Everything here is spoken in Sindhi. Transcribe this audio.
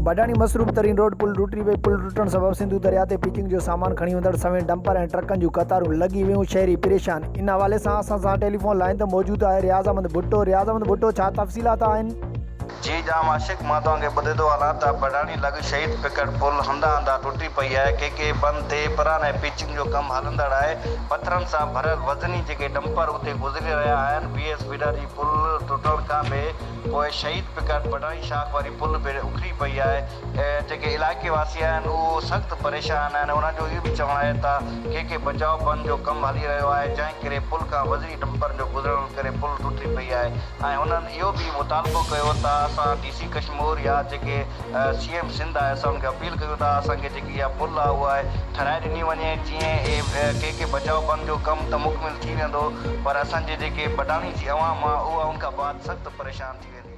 بڊاڻي مصروف ترين روڊ پل ٽٽي وئي، پل ٽٽڻ سبب سنڌو درياء تي پيڪنگ جو سامان کڻي ويندڙ سوين ڊمپر ۽ ٽرڪن جون قطارون لڳي ويون، شهري پريشان، ان حوالي سان اسان سان ٽيليفون لائين تي موجود آهي رياض احمد ڀٽو، رياض احمد ڀٽو ڇا تفصيلات آهن؟ جي ڄام عاشق مان توهان کي ٻڌي ٿو هلان ته بڊاڻي لڳ شهيد پڪڙ پل هنڌان هنڌان ٽٽي پئي آهي، ڪي ڪي بند تي پراڻي پيچنگ جو ڪم هلندڙ آهي، پٿرن سان ڀريل وزني جيڪي ڊمپر اتي گذري رهيا آهن، بي ايس فيڊر جي پل ٽٽڻ کان به پوء شهيد پڪارڊ بڊاڻي شاخ واري پل به اکڙي پئي آهي، جيڪي علائقي واسي آهن اهو سخت پريشان آهن، انهن جو اهو به چوڻ آهي ته ڪي ڪي بچاء بند جو ڪم هلي رهيو آهي، جنهن ڪري پل کان وزني ڊمپرن جو گذرڻ ڪري پل ٽٽي پئي آهي ۽ هنن اهو به مطالبو ڪيو ته اسان ڊي سي ڪشمور يا جيڪي سي ايم سنڌ آهي اسان ان کي اپيل ڪيون ٿا اسان کي جيڪي اها پل آهي اها ٺهرائي ڏني وڃي جيئن اهي ڪي ڪي بچاء بند جو ڪم ته مڪمل ٿي ويندو پر اسان جي جيڪي بڊاڻي جي عوام آهي اها ان کان بعد سخت پريشان ٿي ويندي.